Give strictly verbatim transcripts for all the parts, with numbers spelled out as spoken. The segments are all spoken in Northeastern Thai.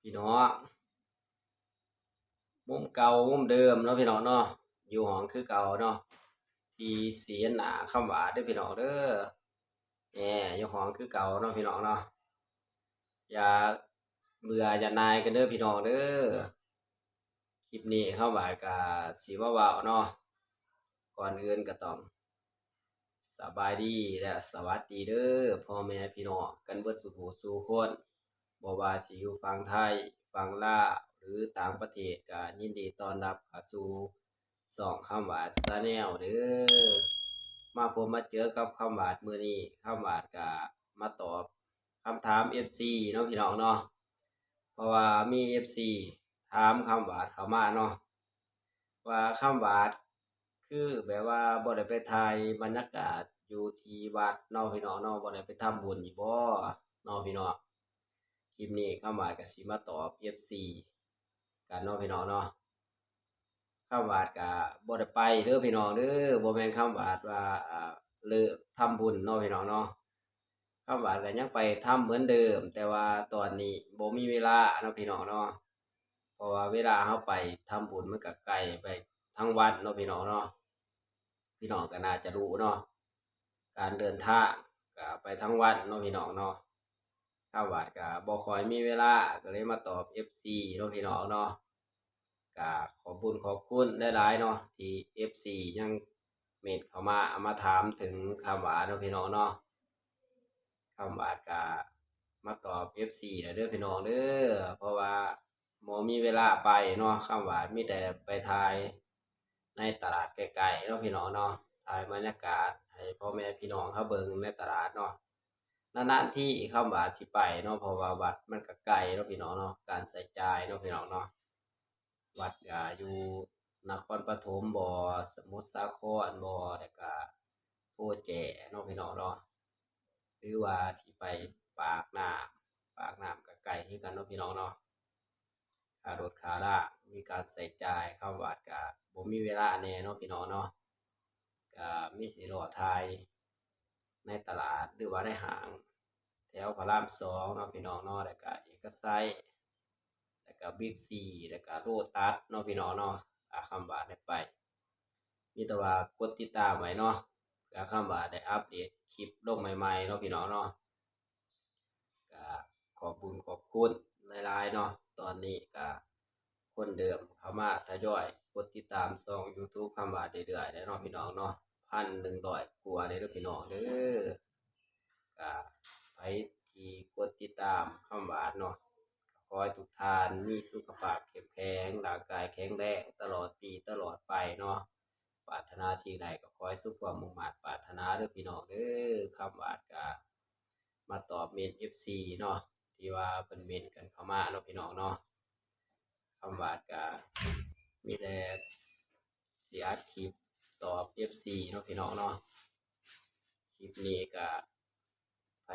พี่น้อง มุมเก่ามุมเดิมเนาะพี่น้องเนาะ อยู่ห้องคือเก่าเนาะ ที่สิเห็นหน้าคำหวาดเด้อพี่น้องเด้อ แหม อยู่ห้องคือเก่าเนาะพี่น้องเนาะ อย่าเบื่ออย่าหน่ายกันเด้อพี่น้องเด้อ คลิปนี้คำหวาดก็สิมาเว้าเนาะ ก่อนอื่นก็ต้อง สบายดีและสวัสดีเด้อ พ่อแม่พี่น้องกันเบิดสู่ผู้สู่คน บ่ว่าสิอยู่ฝั่งไทย ฝั่งลาว หรือต่างประเทศ ก็ยินดีต้อนรับเข้าสู่ช่องคำหวาด Channel เด้อ มาพบมาเจอกับคำหวาดมื้อนี้ คำหวาดก็มาตอบคำถาม เอฟซี เนาะพี่น้องเนาะ เพราะว่ามี เอฟซี ถามคำหวาดเข้ามาเนาะ ว่าคำหวาดคือแบบว่าบ่ได้ไปถ่ายบรรยากาศอยู่ที่วัดเนาะพี่น้องเนาะ บ่ได้ไปทำบุญอยู่บ่เนาะพี่น้อง คลิปนี้คำหวาดก็สิมาตอบ เอฟซี กันเนาะพี่น้องเนาะ คำหวาดก็บ่ได้ไปเด้อพี่น้องเด้อ บ่แม่นคำหวาดว่า อ่า เลิกทำบุญเนาะพี่น้องเนาะ คำหวาดก็ยังไปทำเหมือนเดิม แต่ว่าตอนนี้บ่มีเวลาเนาะพี่น้องเนาะ เพราะว่าเวลาเราไปทำบุญมันก็ไกลไปทั้งวันเนาะพี่น้องเนาะ พี่น้องก็น่าจะรู้เนาะ การเดินทางก็ไปทั้งวันเนาะพี่น้องเนาะ คำหวาดก็บ่ค่อยมีเวลา ก็เลยมาตอบ เอฟซี เนาะพี่น้องเนาะ ก็ขอบบุญขอบคุณหลายๆเนาะ ที่ เอฟซี ยังเม้นเข้ามา เอามาถามถึงคำหวาดเนาะพี่น้องเนาะ คำหวาดก็มาตอบ เอฟซี แล้วเด้อพี่น้องเด้อ เพราะว่าบ่มีเวลาไปเนาะ คำหวาดมีแต่ไปถ่ายในตลาดใกล้ๆเนาะพี่น้องเนาะ ถ่ายบรรยากาศให้พ่อแม่พี่น้องเขาเบิ่งในตลาดเนาะ นานๆทีคำหวาดสิไปเนาะ เพราะว่าวัดมันก็ไกลเนาะพี่น้องเนาะ การใช้จ่ายเนาะพี่น้องเนาะ วัดก็อยู่นครปฐมบ่ สมุทรสาครบ่ แล้วก็โพแจเนาะพี่น้องเนาะ หรือว่าสิไปปากน้ำ ปากน้ำก็ไกลคือกันเนาะพี่น้องเนาะ ค่ารถค่าลา มีการใช้จ่าย คำหวาดก็บ่มีเวลาแน่เนาะพี่น้องเนาะ ก็มีสิเลาะถ่ายในตลาด หรือว่าในห้าง แถวพระรามสองเนาะพี่น้องเนาะ แล้วก็เอกชัย แล้วก็บิ๊กซี แล้วก็โลตัสเนาะพี่น้องเนาะ อ่า คำหวาดได้ไป มีแต่ว่ากดติดตามไว้เนาะ เพื่อคำหวาดได้อัปเดตคลิปลงใหม่ๆเนาะพี่น้องเนาะ ก็ขอบบุญขอบคุณหลายๆเนาะ ตอนนี้ก็คนเดิมเข้ามาทยอยกดติดตามช่อง YouTube คำหวาดเรื่อยๆแล้วเนาะพี่น้องเนาะ พันหนึ่งร้อยกว่าเลยเด้อพี่น้องเด้อ ก็ไผที่กดติดตามคำหวาดเนาะ ก็ขอให้ทุกท่านมีสุขภาพเข้มแข็ง ร่างกายแข็งแรงตลอดปีตลอดไปเนาะ ปรารถนาสิ่งใดก็ขอให้สมความมุ่งมาดปรารถนาเด้อพี่น้องเด้อ คำหวาดก็มาตอบเม้น เอฟซี เนาะ ที่ว่าเพิ่นเม้นกันเข้ามาเนาะพี่น้องเนาะ คำหวาดก็มีแต่สิอัดคลิปตอบ เอฟซี เนาะพี่น้องเนาะ คลิปนี้ก็ ไผ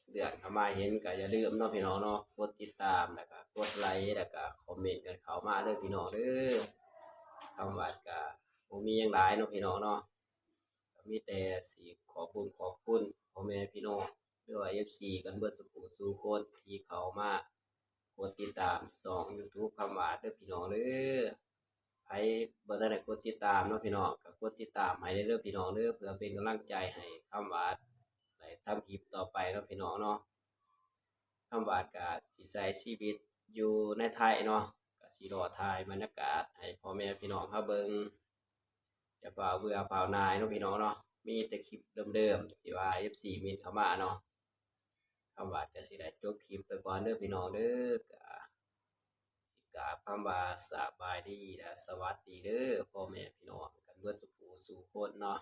เลื่อนเข้ามาเห็นก็อย่าลืมเนาะพี่น้องเนาะ กดติดตามแล้วก็กดไลค์แล้วก็คอมเมนต์กันเข้ามาเด้อพี่น้องเด้อ คำหวาดก็บ่มีหยังหลายเนาะพี่น้องเนาะ ก็มีแต่สิขอบบุญขอบคุณพ่อแม่พี่น้อง หรือว่า เอฟซี กันเบิดสู่ผู้สู่คนที่เข้ามากดติดตามช่อง YouTube คำหวาดเด้อพี่น้องเด้อ ไผบ่ทันได้กดติดตามเนาะพี่น้อง ก็กดติดตามให้เด้อพี่น้องเด้อ เพื่อเป็นกำลังใจให้คำหวาดได้ทำคลิปต่อไปเนาะพี่น้องเนาะ คำหวาดก็สิใช้ชีวิตอยู่ในไทยเนาะ ก็สิเลาะถ่ายบรรยากาศให้พ่อแม่พี่น้องเฮาเบิ่ง อย่าฟ้าวเบื่อฟ้าวหน่ายเนาะพี่น้องเนาะ มีแต่คลิปเดิมๆที่ว่า เอฟซี เม้นเข้ามาเนาะ คำหวาดก็สิได้จบคลิปไปก่อนเด้อพี่น้องเด้อ ก็สิกล่าวคำว่าสบายดีและสวัสดีเด้อพ่อแม่พี่น้องกันเบิดสู่ผู้สู่คนเนาะ